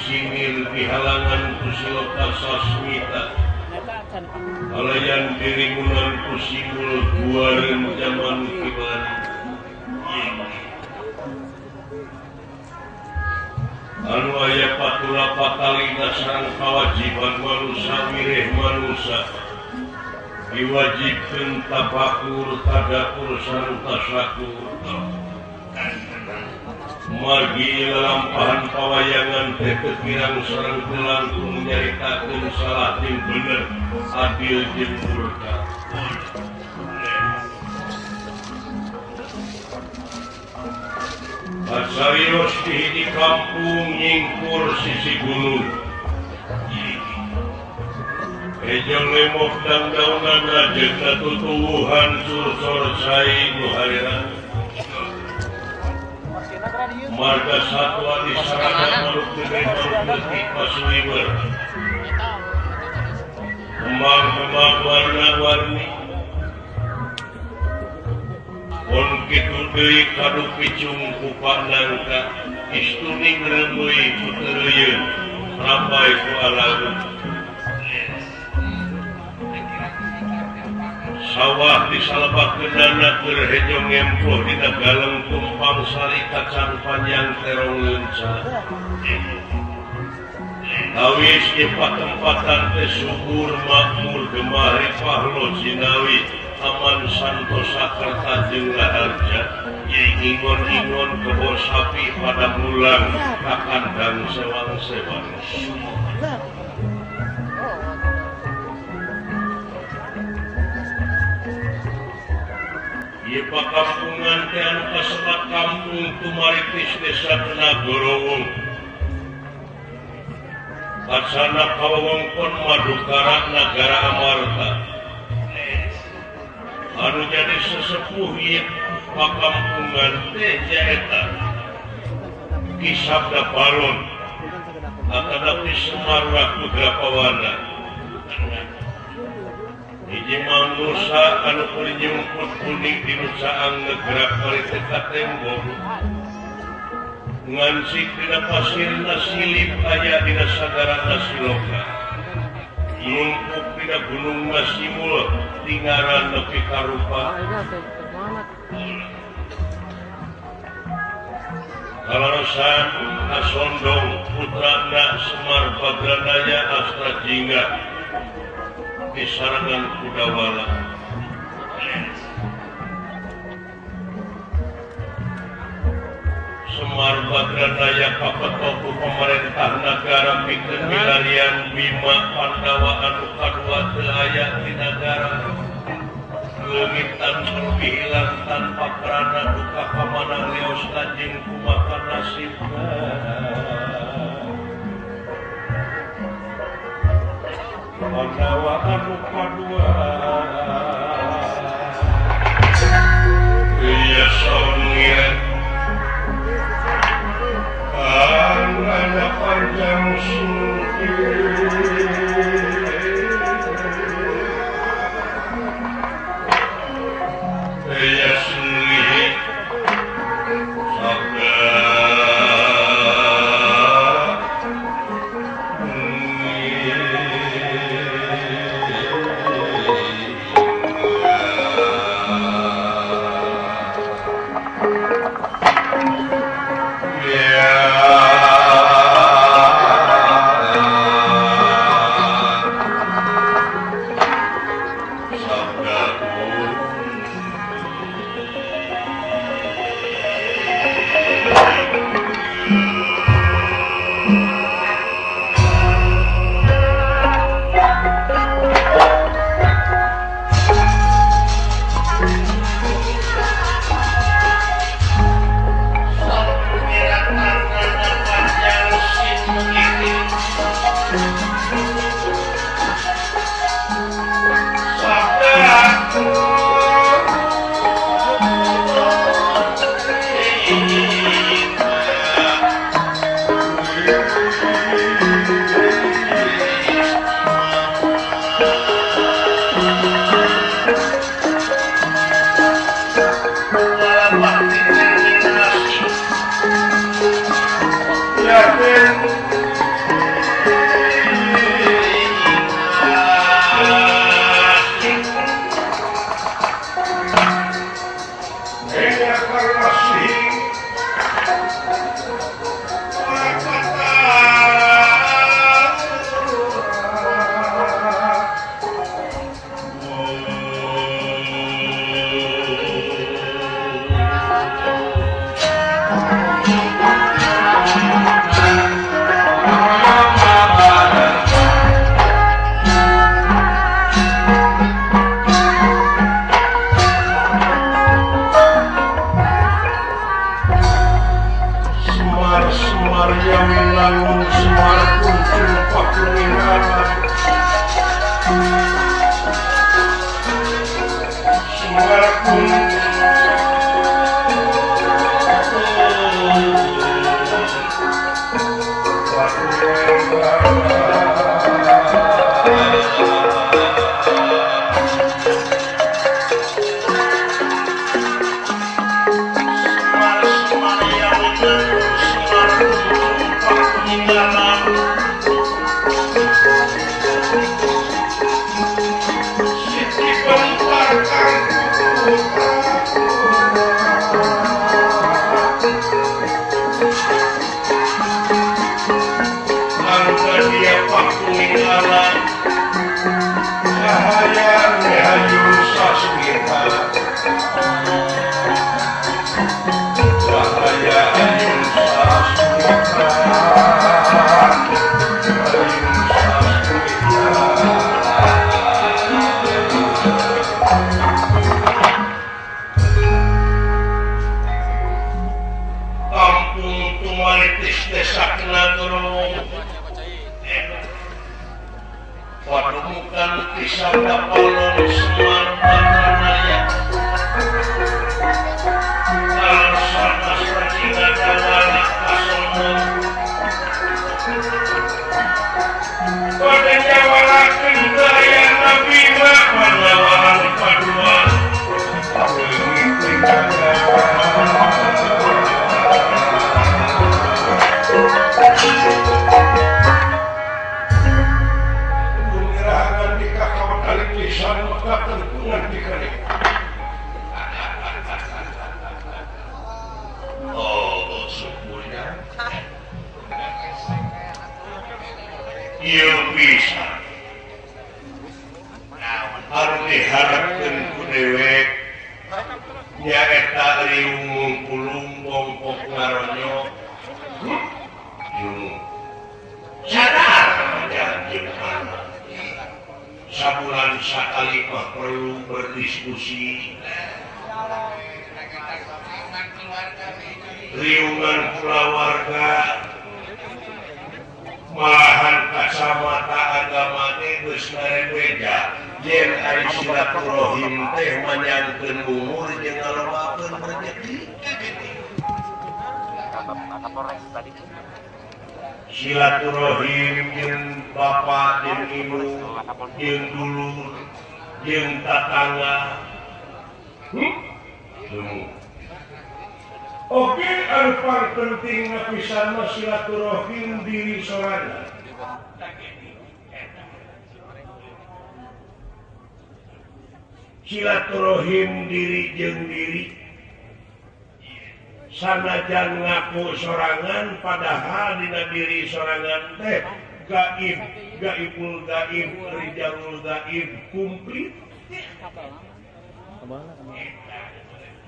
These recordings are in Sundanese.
Singil di halangan kusiloka sasmita alayan diringunan kusimul buaren zaman kiwari anu aya patula patalina sareng kawajiban manusa mireh manusa diwajibkeun tafakur tadakur sareng tasyakur margi lalampahan pawayangan teh kirang sareng langkung nyaritakeun salah jeung bener adil jeung murka. Pasarios di hiji kampung nyingkur sisi gunung. Hejo lemok dangdaunan rajeuna tutuwuhan sursor cai nu harira. Marga satwa di sarana makhluk gede makhluk leutik pasuliwer. Kembang-kembang warna-warni. Pon kitu deui kadu picung kupak nangka istuning reungeuy ku teureuyeuh rambai ku alageun. Sawah di salebak kendana keur hejo ngempoh dina galeng tumpang sari kacang panjang terong leunca. Awis di patempatan teh subur makmur gemah ripah lo jinawi aman santosa kerta jeung raharja ingon-ingon kebo sapi pada mulang ka kandang sewang-sewang. Ieu pakampungan teh anu kasebat kampung Tumaritis desa Tenagorowong. Kacana kawewengkon Madukara Nagara Amarta. Anu jadi sesepuh ieu pakampungan teh nyaeta Ki Sabda Palon atanapi Semar Putra Pawana. Hiji manusa anu kulinyungkut kuning dinu caang ngegerak bari teh ka tembok. Ngansik dina pasirna silip aya dina sagarana siloka. Nungkuk dina gunungna simul tingaran nepi ka rupa. Kalarosan Kasondong putrana Semar Badranaya Astra Jingga disarengan Kudawala. Semar Badranaya kapeto ku pemerintah nagara pikeun milarian Bima Pandawa anu kadua teu aya di nagara. Leungit tanpa hilang tanpa kerana duka kamana leosna jeung kumaha nasibna. Pandawa anu kadua iya saunnya anak panjang sungki iya sungki sabda Silaturahim jeung bapak jeung ibu jeung dulur jeung tatangga. Oke, anu penting pisan mah silaturahim diri sorangan. Silaturahim diri jeung diri. Sanajan ngaku sorangan padahal dina diri sorangan teh gaib, gaibul gaib, rijalul gaib komplit.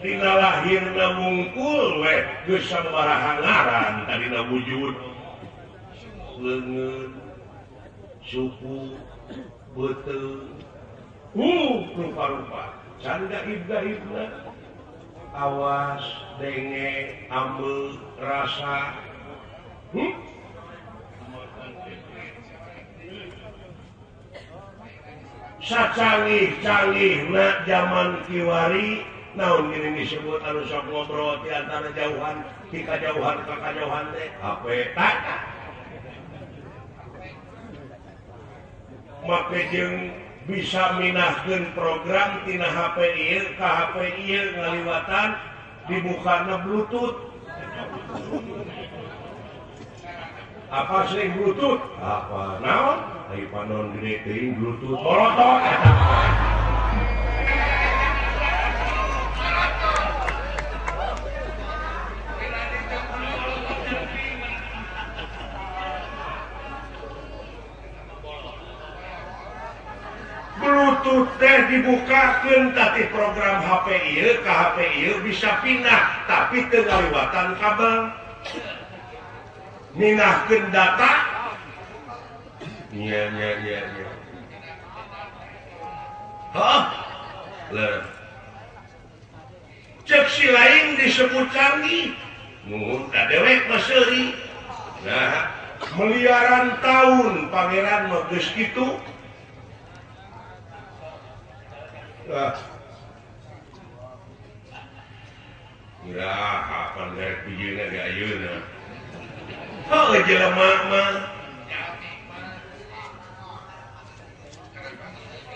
Dina lahirna mungkul we geus sabaraha ngaran tadina wujud. Leungeun, suku, beuteung, rupa-rupa. Can gaib-gaibna. Awas, denge, ambe, rasa. Sacanggih-canggihna zaman kiwari, naon gini disebut anu sok ngobrol di antara jauhan, di kajauhan ka kajauhan teh, HP tak. Make jeung bisa minahkeun program tina HP ieu ka HP ieu ngaliwatan dibukana Bluetooth. Apa sih Bluetooth? Apa naon? Ai panon gede teuing Bluetooth. Borotot eta. Bluetooth teh dibukakeun tadi program HP ieu ka HP ieu bisa pindah tapi teu ngaliwatan kabel. Minahkeun data. Nya nya nya nya. Hah? Lah. Cek si lain disebut canggih. Nuhun ka dewek mah seuri. Nah, miliaran tahun pangeran mah geus kitu. Iraha pan garek pijeuna ge ayeuna. Heuh jelema mah.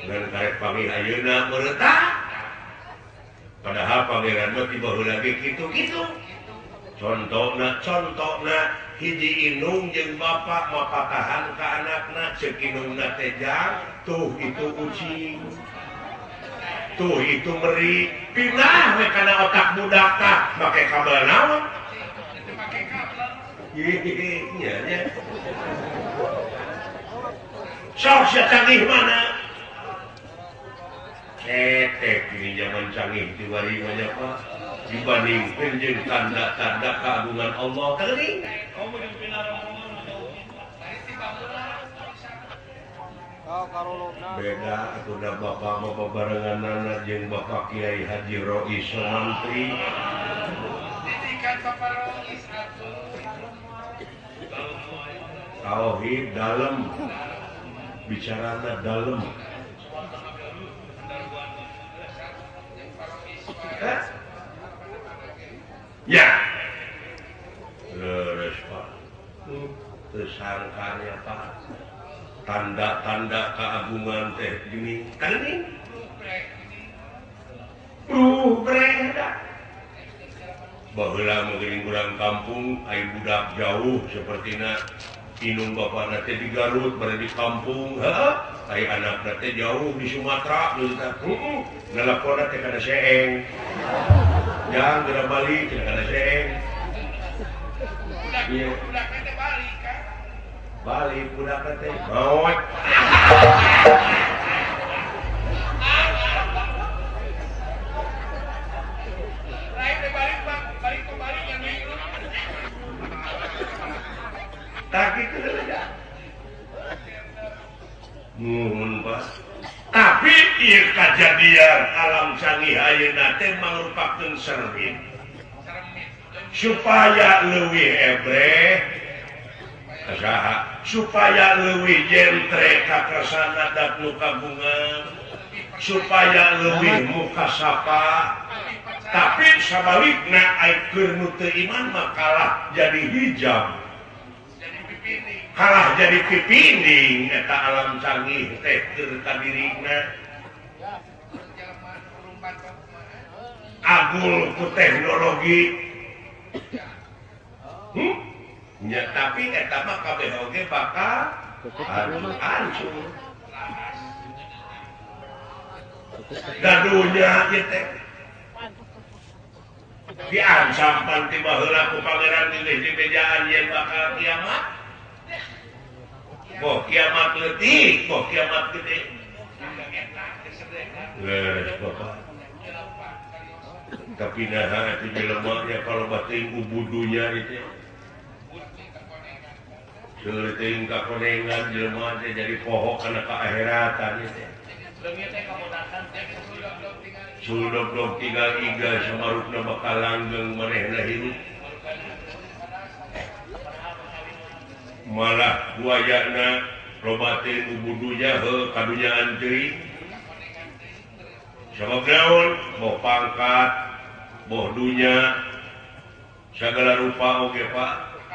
Ngan karek panggil ayeuna meureutah. Padahal pangeran mah ti baheula ge kitu-kitu. Contona hiji inung jeung bapak mapatahan ka anakna ceuk inungna teh jang tuh itu ucing tuh itu meri pindah we kana otak budak tah make kabel naon make kabel ieu nya nya sok sia canggih mana ketek ini zaman canggih diwari banyak Pak dibandingkan jeung tanda-tanda keagungan Allah teuing. Beda atuh bapak mah babarenganana jeung Bapak Kiai Haji Rois Somantri. Didikan Bapak Rois atuh. Tauhid dalem, bicarana dalem. Ya, leres Pak, tersangkanya Pak, tanda-tanda keagungan teh gini, tani, breh baheula meureun urang kampung, ai budak jauh sapertina inung bapana teh di Garut, bari di kampung, heuh, ai anakna teh jauh di Sumatera, geus tah, heuh, nalakona teh kana seeng. Jangan geura balik cenah kana seeng. Iya. Budakna teh balik kan. Balik budakna teh maot. Lain teh balik Pak, balik ke balik yang ieu. Tah kitu deui. Nuhun Pak. Tapi ieu kajadian alam canggih ayeuna teh mangrupakeun cermin supaya leuwih ebreh saha supaya leuwih jentre kakersana dat nu kagungan supaya leuwih mukasapa tapi sabalikna ai keur nu teu iman mah kalah jadi hijab kalah jadi pipinding eta alam canggih teh keur ka dirina agul ku teknologi nya tapi eta mah kabeh oge bakal hancur gaduhnya ieu teh diancam pan ti baheula ku pangeran dilih di bejaan yen bakal kiamat. Boh kiamat leutik, boh kiamat gede. Leres bapak. Tapi nah itu jelemanya kalau batin ubudunya itu. Seueur teuing kakonengan jelema teh jadi poho kana kaakheratan itu. Suldoblog tinggal iga samarupna bakal langgeng manehna hirup. Malah buayana loba teuing ubudunya heuh kadunyaan teuing. Sabab naon? Boh pangkat, boh dunya, sagala rupa oge Pak,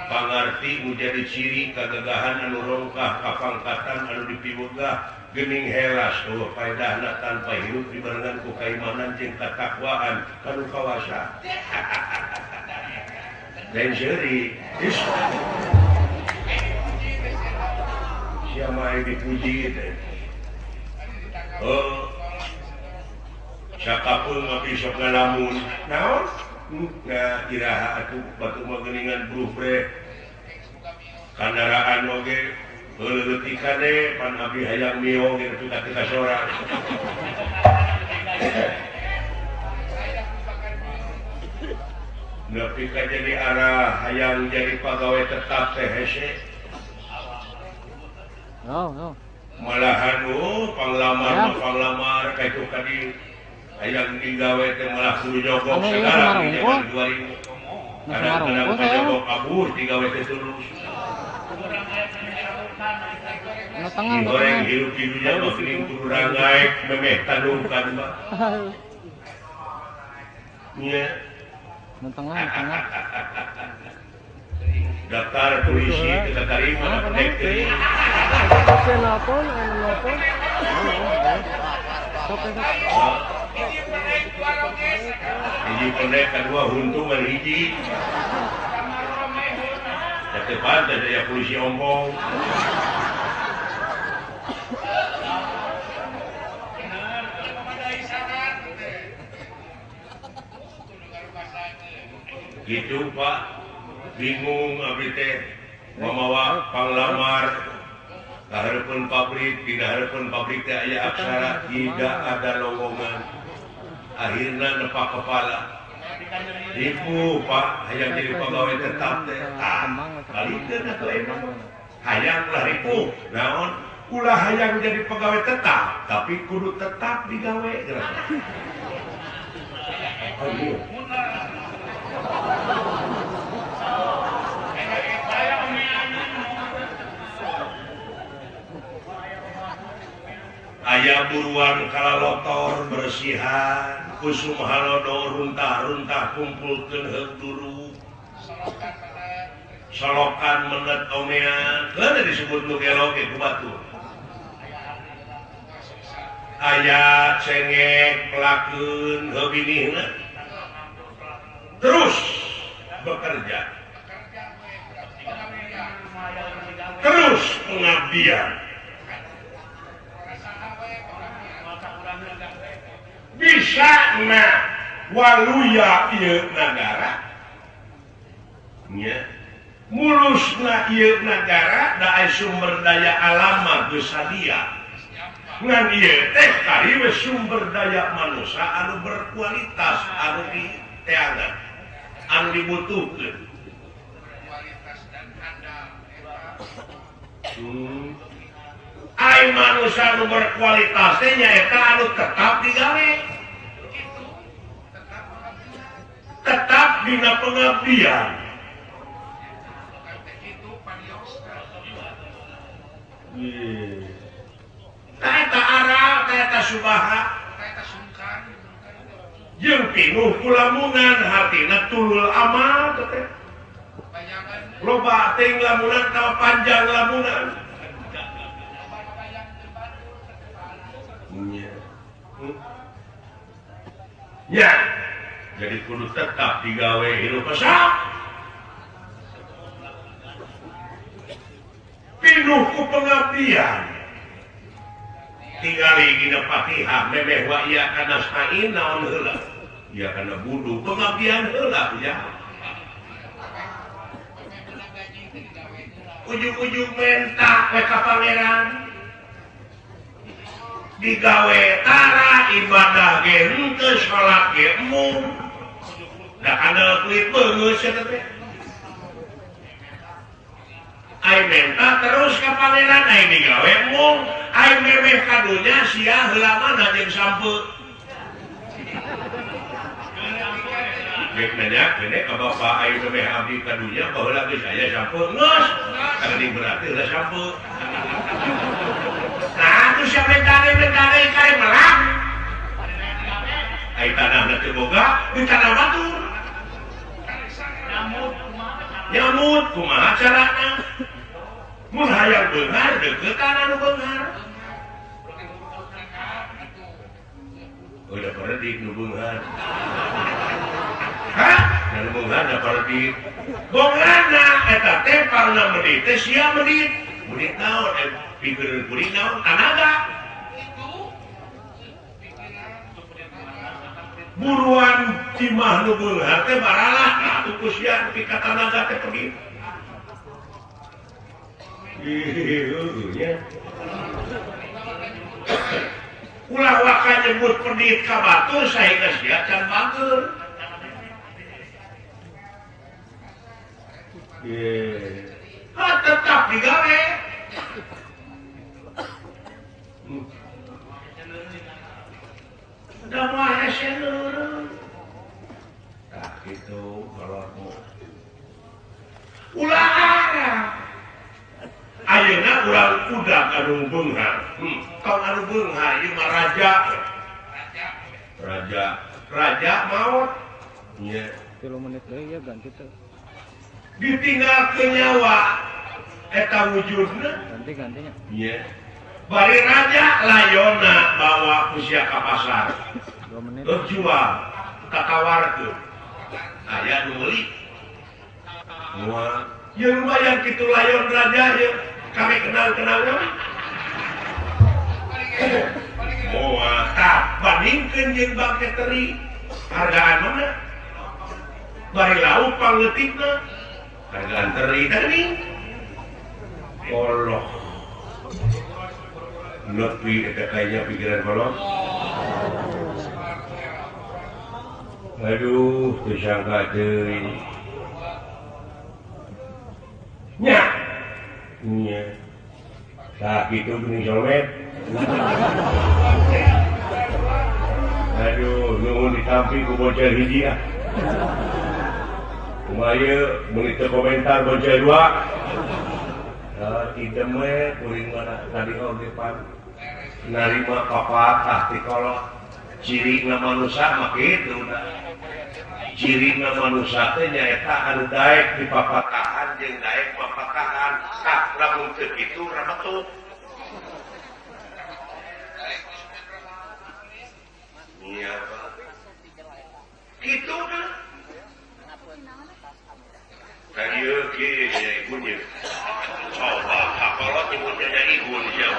pangarti nu jadi ciri kagagahan anu rongkah, kapangkatan anu dipiwegah, geuning helas eueuh paedahna tanpa hirup dibarengan ku kaimanan jeung katakwaan kanu kawasa. Lain seuri. Sia mah dipuji teh. Oh. Sakapeung abdi sok ngalamun. Naon? Nah, iraha atuh batu mah geuningan bruh bre. Kandaraan oge leutik kade pan abdi hayang mio ge nepi ka teu kasorang. Nepi ka jadi arah hayang jadi pagawe tetap teh hese. Oh, oh. Malahan oh panglamar panglamar ka itu kadi hayang digawe teh malah kudu jogok segala di zaman 2000. Kadang-kadang kajogok abur digawe teh terus. Goreng hirup di dunia mah geuning kudu rangaek memeh tandungkan mah. Nya. Tengah, tengah. Daftar polisi kita terima pendek teuing. Saya nelpon, nelpon. Sok sok. Hiji pendek kedua huntu ngan hiji. Da teu pantes aya polisi ompong. Gitu Pak, bingung abdi teh mamawa panglamar kahareupeun pabrik, tidak hareupeun pabrik teh aya aksara tidak ada lowongan. Akhirna nepak kepala. Ribu Pak, hayang jadi pegawai tetap teh. Ah, balikeun atuh emang. Hayang ulah ribu, naon? Ulah hayang jadi pegawai tetap, tapi kudu tetap digawe geura. Aduh. Aya buruan kalalotor bersihan kusum halodo runtah-runtah kumpulkeun heug dulu solokan menet omean keun disebut nu gelo ge ku batur aya cengek pelakeun heuh binihna terus bekerja terus pengabdian bisa na waluya ieu nagara nya mulusna ieu nagara da aya sumber daya alam mah geus sadia ngan ieu teh kari we sumber daya manusia anu berkualitas anu diteangan anu dibutuhkeun ai manusia anu berkualitas teh nyaeta anu tetap digawe tetap dina pengabdian eta aral eta subaha jeung pinuh kulamunan hatina tulul amal teh loba teuing lamunan atawa panjang lamunan. Ya, jadi kudu tetap digawe hirup resep. Pinuh ku pengabdian. Tingali dina Fatihah memeh wa iya kana stain naon heula. Ya kana budu pengabdian heula ya. Ujung-ujung menta we ka pangeran. Digawe tara ibadah ge henteu salat ge embung. Da kana kulit beungeut sia teh. Ai menta terus ka pangeran ai digawe embung, ai memeh kadunya sia heula mana jeung sampeu. Rek nanya gede ka bapak ai memeh abdi kadunya baheula geus aya sampeu geus. Kana berarti heula sampeu. Nah, atuh sia mentare kare melak. Ai tanahna teu boga, di tanah batur. Nyamut kumaha carana? Mun hayang beunghar deukeut anu beunghar. Udah paredik nu beunghar. Hah? Nu beunghar da paredik. Bongana eta teh parna medit teh sia medit. Medit naon? Pikiran kuring naon? Tanaga. Buruan cimah nu beunghar teh baralah atuh ku sia nepi ka tanaga teh pedit. Ih, nya. Ulah waka nyebut pedit ka batur sahingga sia can bager. Ah, tetap digawe. Da moal hese leureun. Tah kitu kolotmu. Ulah arah. Ayeuna urang udah anu beunghar. Tong anu beunghar ieu mah raja. Raja. Raja maot. Nya. 3 menit deui ya, ganti tuh. Ditinggal ke nyawa eta wujudna. Ganti gantinya. Iya. Bari raja layonna bawa ku sia ka pasar. 2 menit. Jual, tatawarkeun. Aya nu meuli. Moal. Ya lumayan kitu layon raja ya. Kami kenal-kenal we. Moal tah bandingkeun jeung bangke teri. Hargaan mana? Bari lauk pangleutikna. Hargaan teri tadi. Allah. Nepi eta kayaknya pikiran kolot. Aduh, teu sangka teuing. Nya. Nya. Tah kitu geuning solmet. Aduh, nuhun ditampi ku bocah hiji ah. Kumaha ieu meuli teu komentar bocah dua. Ah, idem we kuring mah tadi oge pan narima papatah ti kolot. Cirina manusia mah kitu da. Cirina manusia teh nyaeta anu daek dipapatahan jeung daek mapatahan. Tah lamun teu kitu rametuk. Iya, Pak. Kitu dah. Tadi kieu nya ibu nya. Coba kakolot ibu nya ibu nya.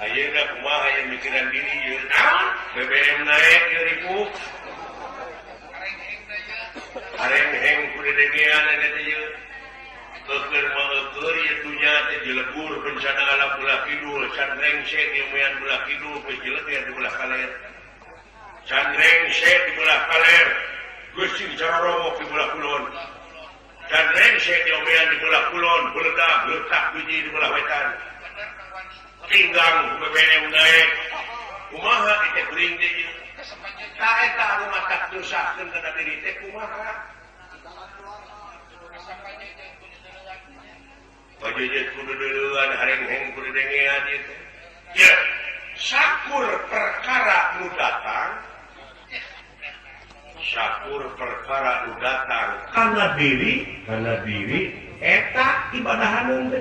Ayeuna kumaha yang mikiran diri ieu naon? BBM naik ieu ribu. Areng-heng kudu degean eta teh ieu. Keur mah keur ieu dunya teh dilebur bencana alam belah kidul, can rengse di umean belah kidul, geus dileger di belah kaler. Can rengse di belah kaler, geus cing carorongok di belah kulon. Can rengse di umean di belah kulon, beledak letak biji di belah wetan. Tinggang BBM naik. Kumaha teh kuring teh ieu? Tah eta anu matak nyusahkeun kana diri teh kumaha? Pajejet kudu deuleuan, hareng-heng kudu dengean ieu teh. Ya, sakur perkara nu datang, sakur perkara nu datang kana diri eta ibadah haneun teh.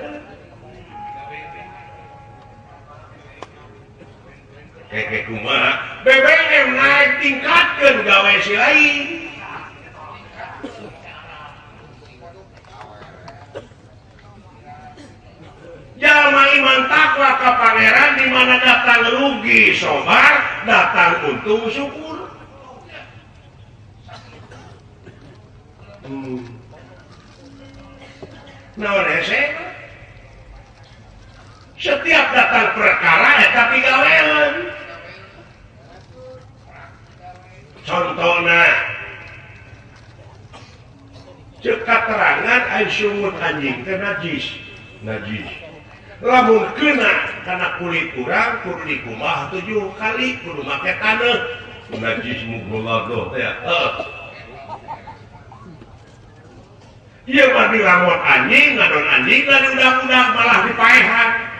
Keke kumaha? BBM naik tingkatkeun gawe si lain. Jalma iman takwa ka pangeran di mana datang rugi sobar, datang untung syukur. Naon hese? Setiap datang perkara eta pigawean. Contohna cek katerangan ai sungut anjing teh najis. Najis. Lamun kena kana kulit urang kudu dikumbah 7 kali, kudu make taneuh. Najis mughalladhah teh. Heeh. Ieu mah dilamot anjing, ngadon anjing lah diudak-udak malah dipaehan.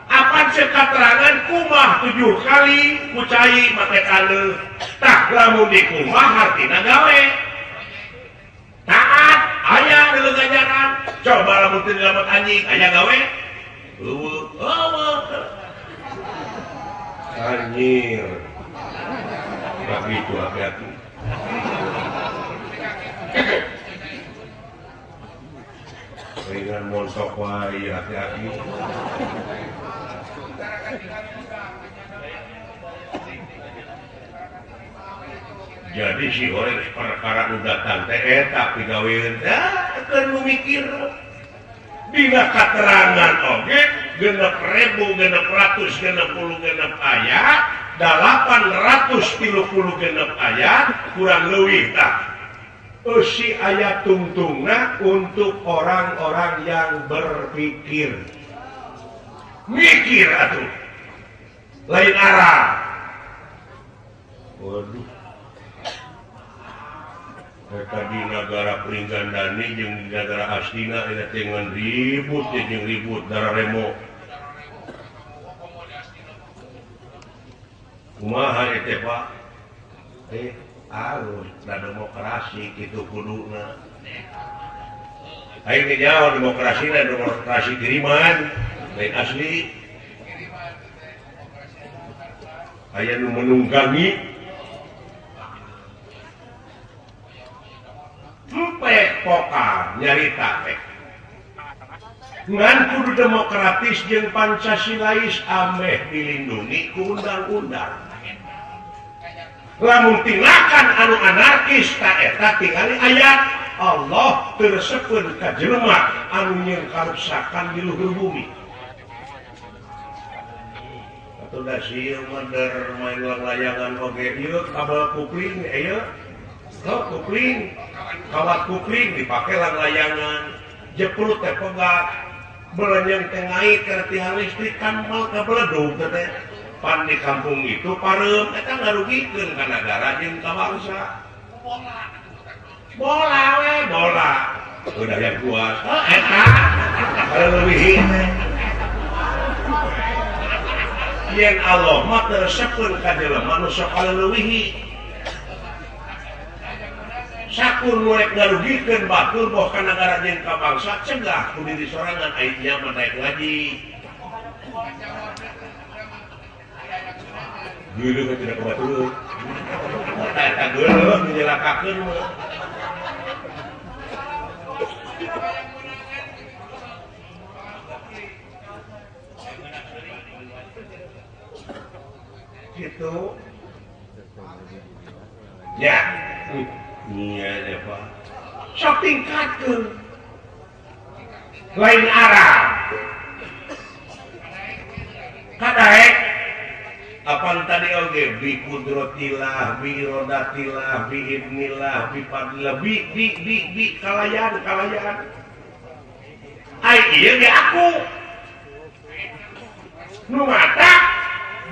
Apa cek katerangan kumah 7 kali ku cai make taneuh. Tah lamun dikumbah hartina gawe. Taat aya deuleu ganjaran. Coba lamun teu dilamot anjing aya gawe? Eueuh, eueuh. Anjir. Begitu hati-hati. Ringan montok wae hati-hati. Jadi si orang perkara nu datang teh eta pigaweun teh keur nu mikir. Dina katerangan oge 6666 ayat, 836 ayat kurang leuwih tah. Eusi ayat tungtungna untuk orang-orang yang berpikir. Mikir atuh. Lain arah. Waduh. Eta di nagara Pringgandani jeung di nagara Astina eta teh ngan ribut jeung ribut darah remo. Kumaha eta Pak? Alus da demokrasi kitu kuduna. Aing teh nyaho demokrasina demokrasi kiriman lain asli. Aya nu menunggangi empe pokal nyarita teh. Ngan kudu demokratis jeung Pancasilais ameh dilindungi ku undang-undang. Lamun tindakan anu anarkis ta eta tingali ayat Allah teu resepeun ka jelema anu nyeun karuksakan di luhur bumi. Atuh da sieun mah der main layangan oge ieu kabel kupling ieu. Heuh kupling, kawat kupling dipake layangan. Jeprut teh pegat, belenyeng teh ngait kana tiang listrik kan mal kabeledug teh. Pan di kampung itu pareum eta ngarugikeun ka nagara jeung ka bangsa. Bola we bola. Udah yang kuat. Eta kalau leuwih yen Allah mah teu resepeun ka jelema nu sok kaleuwihi. Sakur nu rek ngarugikeun batur boh ka nagara jeung ka bangsa cegah ku diri sorangan aing nya mah naik ngaji. Dulu kan tidak kebetulan. Eta geuleuh dinyelakakeun mah. Gitu. Ya. Iya ya Pak. Sok tingkatkeun. Lain arah. Kadaek apaan tadi oge bi kudrotillah bi irodatillah bi idnillah bi fadlillah bi bi bi bi kalayan kalayan ai ieu ge aku nu mata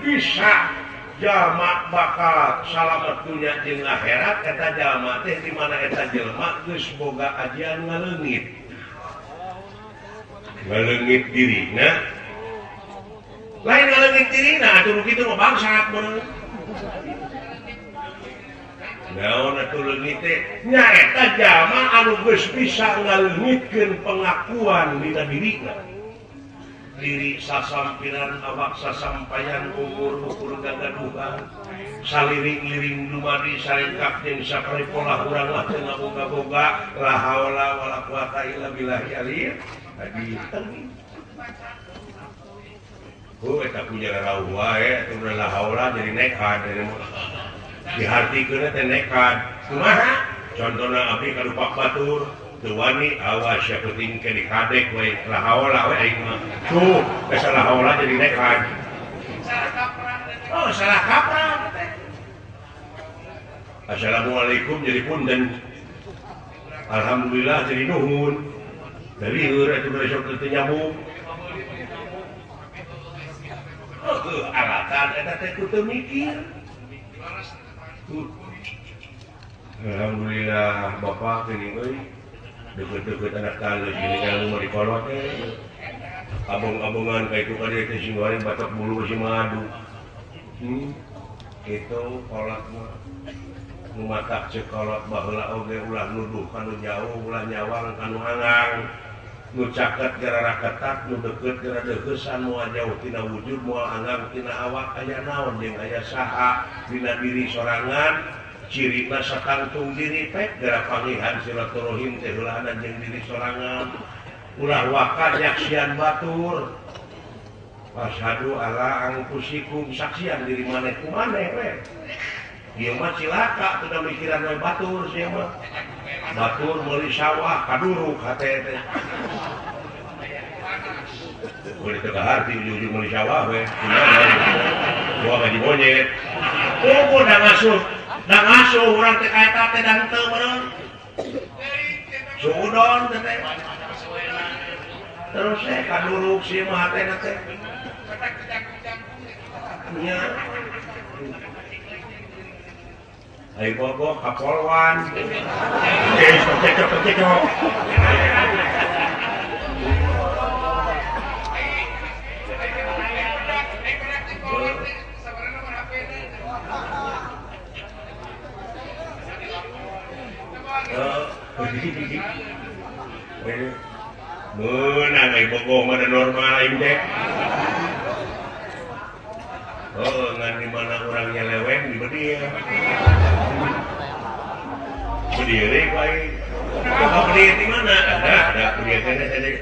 bisa jalma bakal salamet dunya jeung akhirat eta jalma teh di mana eta jelema geus boga ajian ngaleungit ngaleungit dirina lain ngaleungit dirina atuh kitu mah bangsat bener. Naon atuh leungit teh nyaeta jalma anu geus bisa ngaleungitkeun pengakuan dina dirina. Diri sasampiran awak sasampayan umur ukur gagaduhan saliring-liring dumadi saringkak jeung sakali pola urang lah teu ngaboga-boga la haula wala quwata illa billahi aliyil azim. Oh, eta punya rauh wae, atuh la haula jadi nekat dihartikeun teh nekat. Kumaha? Contona abdi kalupak batur, teu wani awas sia penting ke dikadek we la haula we aing mah. Tuh, geus la haula jadi nekat. Salah kaprah. Oh, salah kaprah teh. Assalamualaikum jadi punten. Alhamdulillah jadi nuhun. Dari heur atuh besok teu nyambung. Alatan eta teh ku teu mikir. Alhamdulillah bapak geuning euy. Deukeut-deukeut anak tangga gini kan mau dikolot teh. Abong-abongan ka itu ka dieu teh sing goreng batok bulu si madu. Kitu kolot mah. Nu matak ceuk kolot baheula oge ulah nuduh ka nu jauh, ulah nyawang ka nu hangang. Nu caket gara ketat, nu deukeut gara deukeusan moal jauh tina wujud, moal anggang tina awak aya naon jeung aya saha dina diri sorangan cirina satangtung diri pek gara pangihan silaturahim teh heulana jeung diri sorangan ulah waka nyaksian batur asyhadu ala anfusikum saksian diri maneh ku maneh we ieu mah cilaka teu mikiran we batur sia mah batur meuli sawah kaduruk hate teh. Boleh teu kaharti ujung-ujung meuli sawah we. Gua gaji monyet. Oh, da ngasuh urang teh ka eta teh da henteu meureun. Suudon teh. Terus teh kaduruk sia mah hatena teh. Nya. Ayo bogoh ka polwan. Sok cekcok. Meunang ai bogoh mah normal aing teh. Oh, ngan di mana urang nyeleweng di beudir. Berdiri ku aing. Bogoh berdiri di mana? Ada berdiri kana tadi.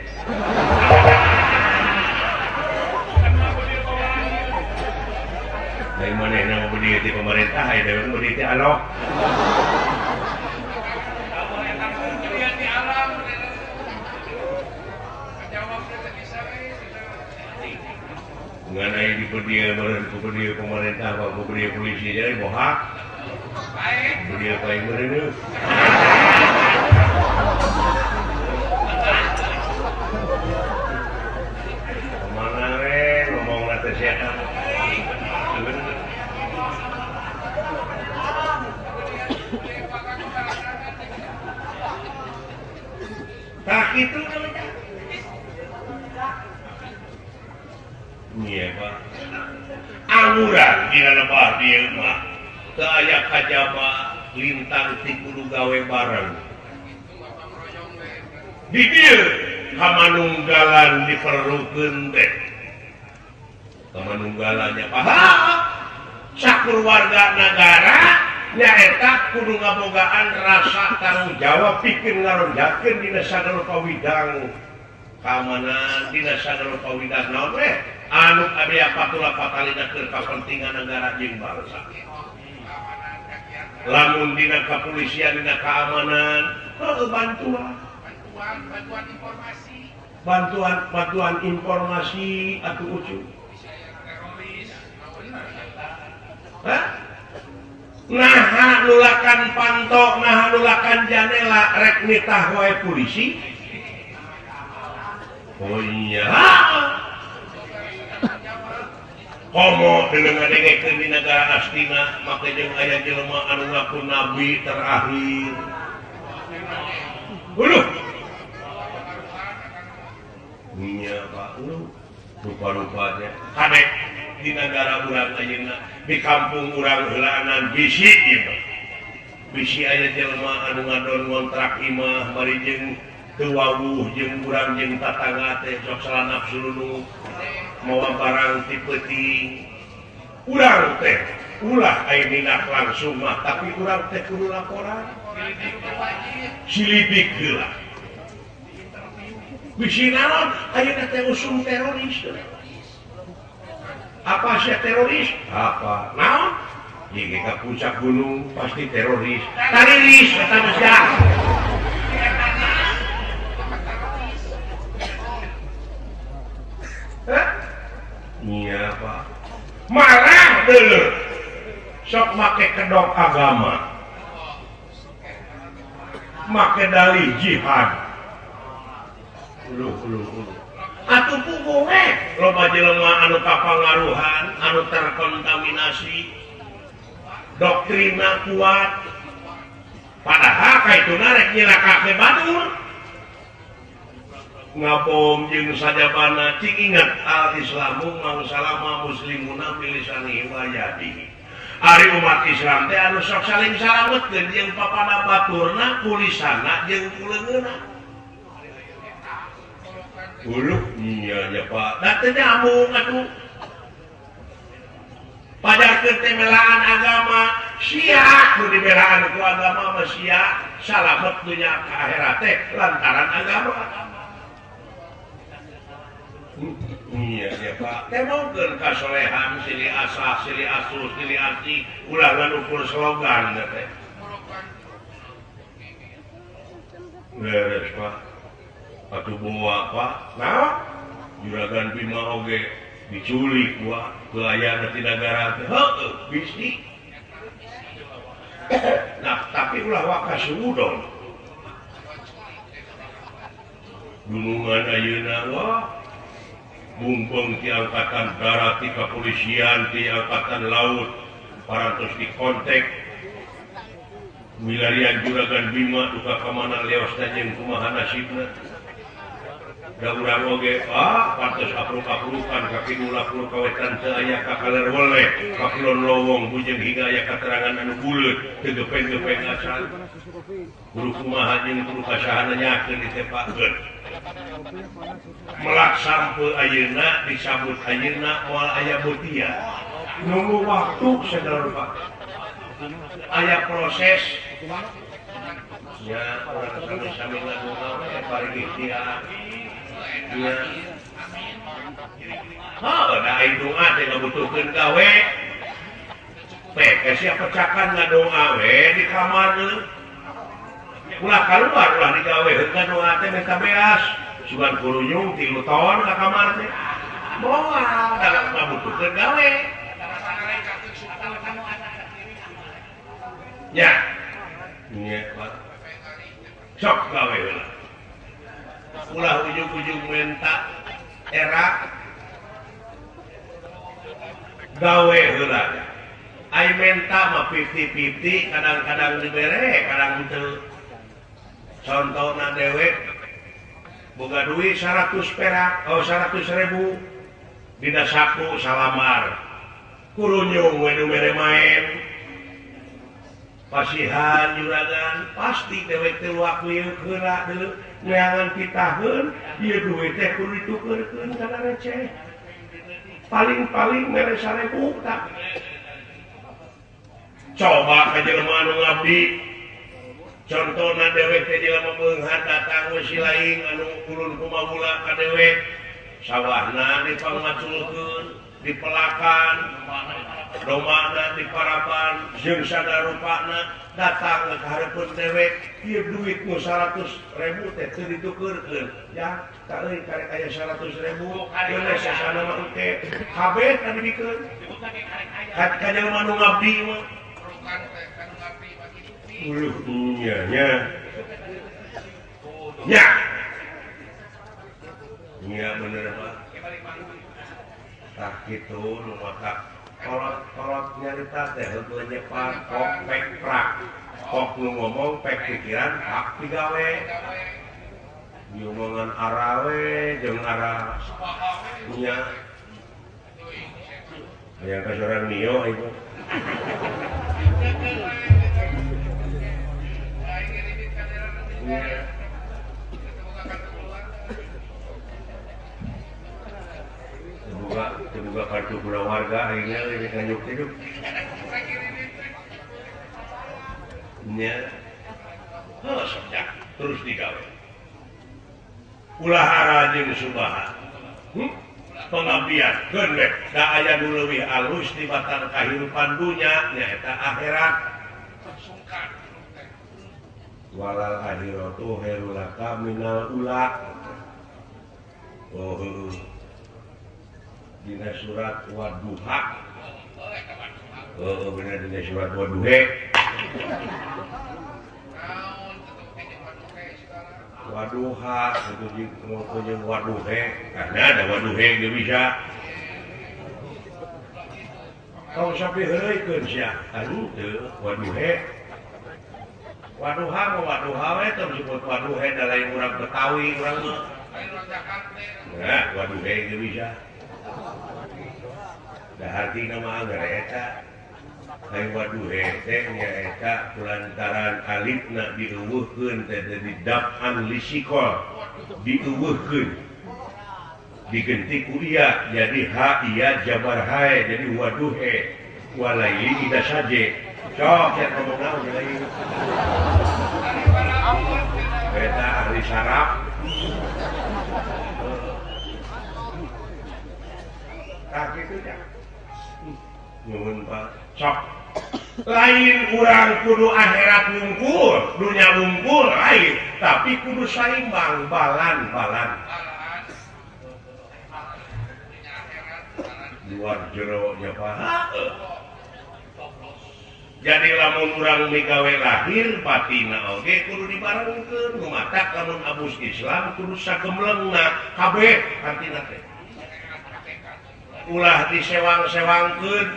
Dari mana berdiri di pemerintah, ai dewe berdiri di alok. Mengenai di berdiri pemerintah, berdiri polisi jadi bohak, berdiri paling bener. Kemana we ngomong nanti siapa? Tak itu iya Pak. Anguran dina lebah dieu mah teu aya kajaba lintang ti kudu gawe bareng. Di dieu kamanunggalan diperlukeun teh. Kamanunggalannya paham. Sakur warga nagara nyaeta kudu ngabogaan rasa tanggung jawab pikeun ngaronjakeun dina sagala pawidang keamanan dina sagala pawidang naon we anu abdi patula patalina keur kapentingan negara jeung bangsa. Lamun dina kepolisian dina keamanan heueuh bantuan informasi bantuan informasi atuh ucu. Hah? Naha nulakan panto, naha nulakan janela rek nitah wae polisi. Oh iya. Komo deungeun di negara Astina make jeung aya jelema anu ngaku nabi terakhir. Uluh. Nya Pak, uluh. Rupa-rupanya kadek di negara urang ayeuna di kampung urang heulaanan bisi ieu. Bisi aya jelema anu ngadon ngontrak imah bari jeung teu wawuh jeung urang jeung tatangga teh sok salanap sulunu mawa barang ti peuting. Urang teh ulah aya ninak langsung mah tapi urang teh kudu laporan. Silidik heula. Bisi naon ayeuna teh usum teroris. Apa sih teroris? Apa? Naon? Ieu ka puncak gunung pasti teroris. Tariris eta mah sia. Hah? Nya Pak. Marah deuleu. Sok make kedok agama. Make dalih jihad. Uluh uluh uluh. Atuh puguh we loba jelema anu kapangaruhan, anu terkontaminasi doktrina kuat. Padahal kaituna rek nyilakake batur. Ngabom jeung sajabana cing inget al-islamu mangsalama muslimuna bilisanihi wa yadihi. Ari umat Islam teh anu sok saling salametkeun jeung papada baturna, kulisana jeung kuleungeunna. Uluh nya nya Pak, da teu nyambung atuh. Pajarkeun teh belaan agama, sia nu dibelaan ku agama mah sia salamet dunya ka akhirat teh lantaran agama. Iya ya Pak, teh maukeun kasolehan silih asah, silih asuh, silih asih, ulah ngan ukur slogan teh. Beres Pak. Atuh bawa Pak, nah juragan Bima oge diculik wah teu aya ti nagara teh. Heueuh, bisi. Nah, tapi ulah waka suudon. Gunungan ayeuna wah bungkung ti angkatan darat, ti kepolisian, ti angkatan laut, parantos dikontak Milarian juragan Bima duka ka mana leosna jeung kumaha nasibna. Da urang oge pantes apruk-aprukan ka kidul apruk ka wetan teu aya ka kaler weleh ka kulon lowong bujeng hingga aya katerangan anu buleut teu gepeng-gepeng acan. Kudu kumaha jeung kudu ka saha nanyakeun ditepakeun. Melak sampe ayeuna disambut ayeuna moal aya beutia. Nunggu waktu segala rupa. Aya proses ya urang sami-sami ngadoa we bari ikhtiar. Ya. Heuh, da ai doa teh ngabutuhkeun gawe. Pek sia pecakan ngadoa we di kamar deui. Ulah kaluar ulah digawe heuh ngadoa teh menta beas. Sugan kurunyung 3 tahun ka kamar teh. Moal da ngabutuhkeun gawe. Ya. Nya, Pak. Sok gawe heula. Ulah ujug-ujug menta era gawe heula. Ai menta mah 50-50, kadang-kadang dibere, kadang henteu. Contona dewek boga duit 100 perak, oh 100.000 dina saku salamar. Kurunyung we nu mere maen. Pasihan juragan pasti dewek teh waktu ieu heula deuleu neangan pitaheun ieu duit teh kudu ditukeurkeun kana receh. Paling-paling mere 1.000 tah. Coba ka jelema anu ngabdi. Contona dewek teh jelema beunghar datang we si laing anu ulun kumamula ka dewek. Sawahna dipangmaculkeun, dipelakan, domana diparapan, jeung sadarupana datang ka hareupeun dewek, ieu duit nu 100.000 teh teu ditukeurkeun. Ya, ka euy karek aya 100.000, ieu mah sasana mah engke kabeh tadi dibikeun. Ka jelema nu ngabdi mah. Uluh nya nya. Nya. Nya bener Pak. Tah kitu nu maka kolot-kolot nyarita teh heueuh nyepat kok pek prak. Kok nu ngomong pek pikiran hak digawe. Diomongan arawe jeung ara nya. Aya ka sorang nio itu. Terbuka kartu keluarga akhirnya ini kanyuk hidup. Nya, oh, sejak terus digawe. Ulah ara jeung subaha. Pengabdian keun we da aya nu leuwih alus tibatan kahirupan dunya nyaeta akhirat. Walal akhiratu khairul laka minal ula. Oh, dina surat Wadduha. Oh, bener dina surat Wadduhe. Waduha itu jeung waduhe. Karena ada waduhe ge bisa. Tong sampe heureuykeun sia. Aduh teu waduhe. Waduha mah waduha we tong disebut waduhe da lain urang Betawi urang mah. Nah, waduhe ge bisa. Da hartina mah anggar eta. Lain waduhe teh nyaeta kulantaran alifna dieuweuhkeun teh jadi daf'an lisikol dieuweuhkeun digenti ku iya jadi ha iya jabar hae jadi waduhe walaili ida saje sok ya ngomong naon lain eta ahli saraf tah kitu nya nuhun Pak sok lain urang kudu akhirat wungkul dunya wungkul lain tapi kudu saimbang balan-balan luar jero nya Pak. Jadi lamun urang migawe lahir batina oge kudu dibarengkeun matak lamun abus Islam kudu sagemlengna kabeh artina teh ulah disewang-sewangkeun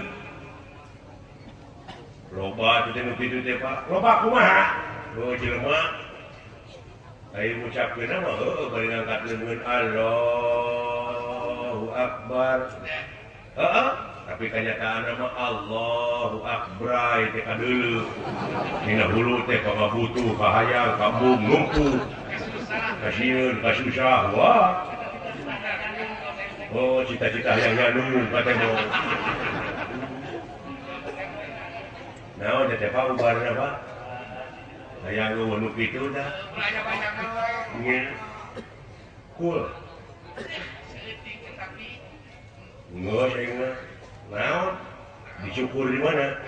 Loba teh nu kitu teh Pak. Loba kumaha? Oh jelema. Ayo ngucapkeun mah heueuh bari ngangkat leungeun Allahu Akbar. Heeh, tapi kenyataan mah Allahu Akbar teh kadeuleu. Dina hulu teh pangabutuh, kahayang, kabung, lumpuh. Kasieun, kasusah, wah. Oh, cita-cita yang nyandung katanya. Naon teh Pak ubarna Pak? Hayang nu kitu dah. Nya. Kul. Geus aing mah. Naon? Dicukur di mana?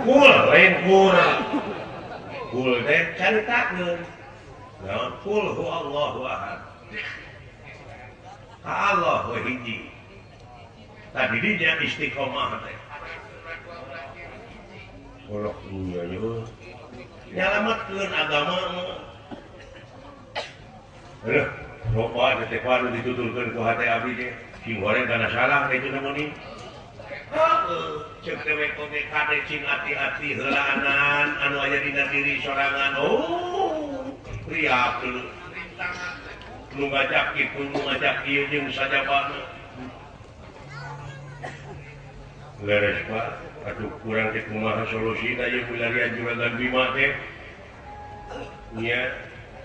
Kul, lain kur. Kul teh caritakeun. Naon? Kul huwallahu ahad. Ka Allah we hiji. Tadi dinya istiqomah teh. Kolok nya nyalametkeun agama mah. Heuh, loba teh anu dituturkeun ku hate abdi teh. Sing goreng kana salah kitu na meni. Heuh, ceuk dewek oge kade cing ati-ati heulaanan anu aya dina diri sorangan. Oh, riak dulu. Nu ngajak kitu, nu ngajak ieu jeung sajabana. Leres Pak. Aduh kurang teh kumaha solusina ieu milarian juragan Bima teh. Nya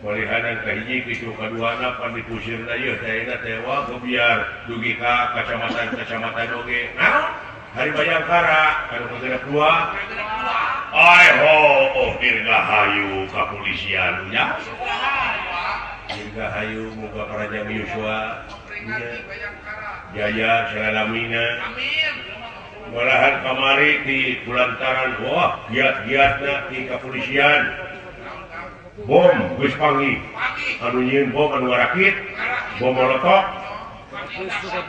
malihanan ka hiji kitu kaduana pan dipusirna ieu teh ayeuna teh wah gebiar dugi ka kacamatan-kacamatan oge. Naon? Hari Bayangkara anu kagenep dua. Ai ho oh dirgahayu kapolisian nya. Dirgahayu muga parajang Yuswa. Jaya salalamina. Amin. Malahan kamari di kulantaran wah giat-giatna di kepolisian bom geus panggih anu nyieun bom anu ngarakit bom molotok.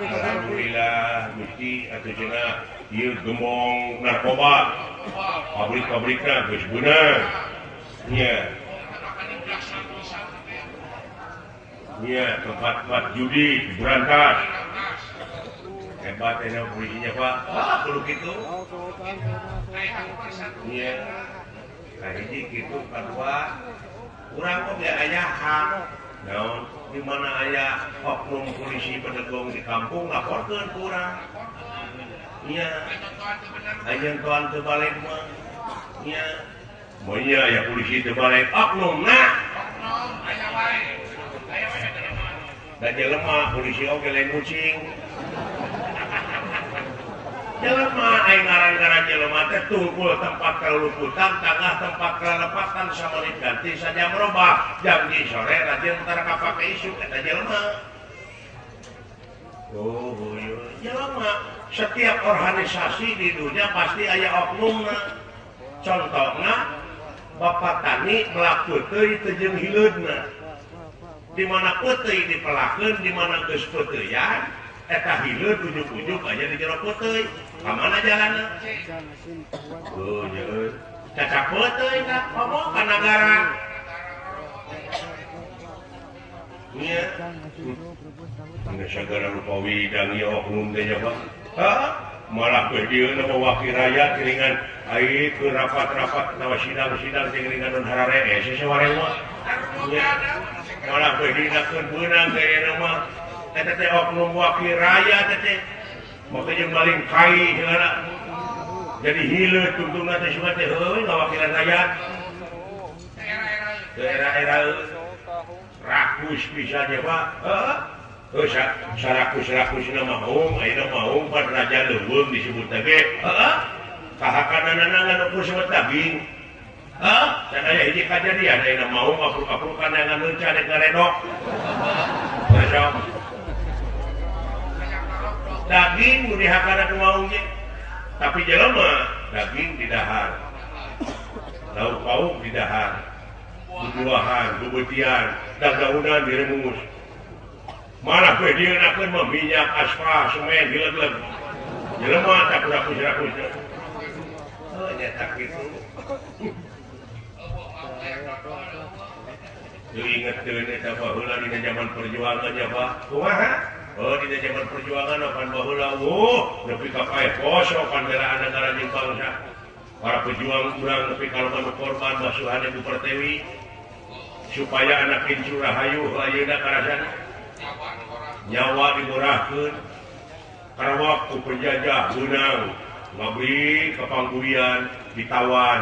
Alhamdulillah Gusti atuh cenah ieu gembong narkoba pabrik-pabrikna geus beunang nya nya tempat-tempat judi diberantas. Hebat enak polisinya Pak. Ah, perlu gitu. Iya. Kahiji kitu kadua. Urang oge aya hak. Naon di mana aya oknum polisi pedegong di kampung laporkeun ku urang. Iya. Aya tuan teu balik mah. Iya. Moal aya polisi teu balik oknumna. Oknum aya wae. Aya wae. Da jelema polisi oge lain kucing. Jelema aing ngaran-ngaran jelema teh tungkul tempat kaluluputan, tangah tempat kalalepatan samenit ganti sajam robah, jam di sore rajin tara kapake isuk eta jelema. Oh, ieu jelema setiap organisasi di dunia pasti aya oknumna. Contohna Bapak Tani melak peuteuy teu jeung hileudna. Di mana peuteuy dipelakeun, di mana geus peuteuyan eta hileud ujug-ujug aja di jero peuteuy. Ka mana jalanna? Oh, nya cacak peuteuy tah komo ka nagara. Nya. Geus sagala rupa widang ieu oknum teh nya Pak. Hah? Malah geus dieu mah wakil rakyat geuningan ai keur rapat-rapat atawa sidang-sidang teh geuningan nun hararees sawareh mah. Nya. Malah geus dinakeun beunang teh ayeuna mah. Eta teh oknum wakil rakyat teh maka jeung maling kai segala jadi hileut tungtungna teh sugan teh heueuy ngawakilan rakyat daerah-era rakus pisan ya Pak. Heeh. Heuh sarakus-rakusna mah maung ayeuna maung pan raja leuweung disebut teh ge. Heeh. Kahakananana ngan ukur sebut daging. Heeh, can aya hiji kajadian ayeuna maung apruk-aprukan ngan leuca rek ngaredok. Besok daging nu dihakana ku maung ge. Tapi jelema daging didahar. Lauk pauk didahar. Bubuahan, bubutian, dagaunan diremus. Malah we dieunakeun mah minyak, aspal, semen dileg-leg. Jelema tak rakus-rakus. Oh, nya tak kitu. Teu inget teu eta baheula dina zaman perjuangan nya Pak. Kumaha? Oh, dina zaman perjuangan apan baheula oh, nepi ka paeh poso pan belaan negara jeung bangsa. Para pejuang urang nepi ka loba nu korban basuhan Ibu Pertiwi supaya anak incu rahayu ayeuna karasana nyawa dimurahkeun karena waktu penjajah meunang ngabri ka Pangguyan ditawan.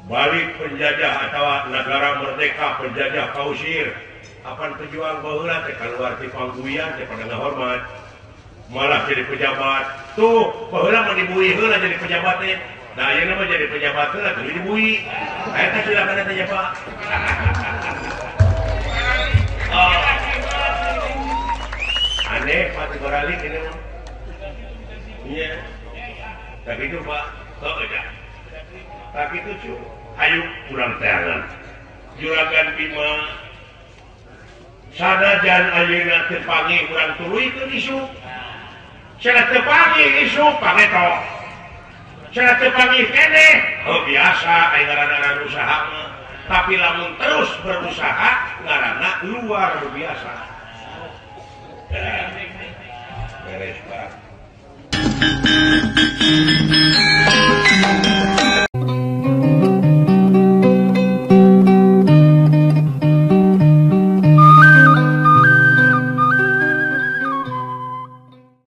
Balik penjajah atau negara merdeka penjajah kausir apan pejuang baheula teh kaluar ti Pangguyan teh pada ngahormat malah jadi pejabat tuh baheula mah dibui heula jadi pejabat teh da ayeuna mah jadi pejabat heula teu dibui eta silakan teh Pak. Aneh Pak Tibaralik ini mah. Iya. Tapi itu Pak, oh aja. Tapi itu cu, ayo kurang teangan. Juragan Bima sanajan ayeuna teu panggih urang tuluy teu isuk. Cenah teu panggih isuk pangeto. Cenah teu panggih keneh. Oh biasa aya ngaranna usaha mah. Tapi lamun terus berusaha ngaranna luar biasa. Beres Pak.